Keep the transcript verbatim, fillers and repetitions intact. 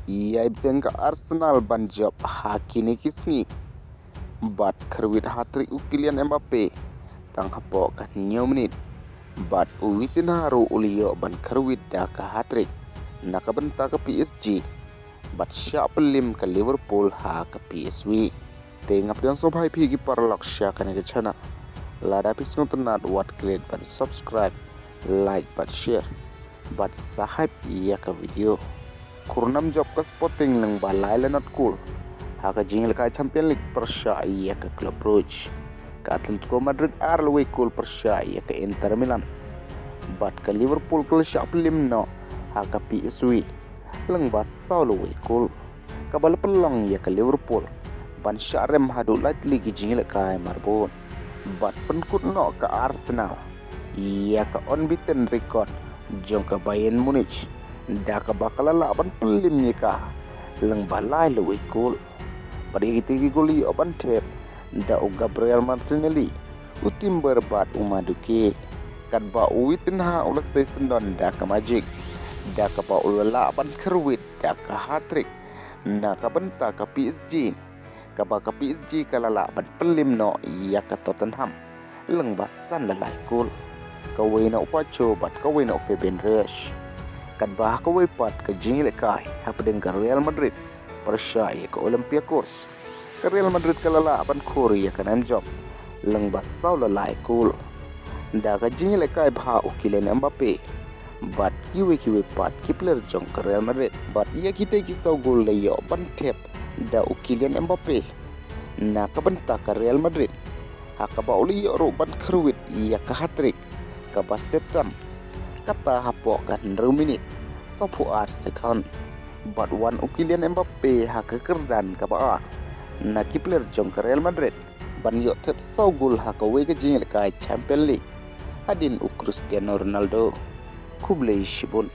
Ïai bteng ka Arsenal ban jop ha kine ki sngi. Bad kyrwit hat-trick u Kylian Mbappe tang hapoh ka hynñiew minit. Bad u Vitinha ruh u la ïoh ban kyrwit da ka hat-trick na ka bynta ka P S G. Bad shah pynlip ka Liverpool ha ka P S V. Te nga pdiang sngewbha ïa phi ki paralok sha kane ka channel. Lada phi sngewtynnat wat klet ban subscribe, like bad share bad sa hype ïa ka video. Kurnam jop ka Sporting lyngba lai la not kol ha ka jingïalehkai Champion League pyrshah ïa ka Club Brugge. Ka Atletico Madrid ar la wei kol pyrshah ïa ka Inter Milan. Bad ka Liverpool ka la shah pynlip noh ha ka P S V lyngba saw la wei kol. Kaba la pynlong ïa ka Liverpool ban shah rem haduh lai tylli ki jingïalehkai marbud. Bad pynkut noh ka Arsenal ïa ka unbeaten record jong ka Bayern Munich da kaba ka la lah ban pynlip ïa ka lyngba lai la wei kol. Bad ïa kita ki gol la ïoh ban thep da u Gabriel Martinelli, u Timber bad u Madueke. Katba u Vitinha u la sei syndon da ka magic da kaba u la lah ban kyrwit da ka hat-trick na ka bynta ka P S G. Kaba ka P S G ka la lah ban pynlip noh ïa ka Tottenham lyngba san la lai kol. Kawei na u Pacho bad kawei na u Fabian Ruiz. Katba ha kawei pat ka jingïalehkai hapdeng ka Real Madrid pyrshah ïa ka Olympiacos, ka Real Madrid ka la lah ban khur ïa ka nam jop lyngba saw la lai kol da ka jingïalehkai bha u Kylian Mbappe bad kiwei kiwei pat ki player jong ka Real Madrid. Bad ïa kita ki saw gol la ïoh ban thep da u Kylian Mbappe na ka bynta ka Real Madrid, ha kaba u la ïoh ruh ban kyrwit ïa ka hat-trick kaba stet tam, kata hapoh ka hynriew minit sawphew ar second. Bad wan u Kylian Mbappe ha ka kyrdan kaba ar na ki player jong ka Real Madrid ban ïoh thep saw gol ha kawei ka jingïalehkai Champion League hadien u Cristiano Ronaldo. Khublei shibun.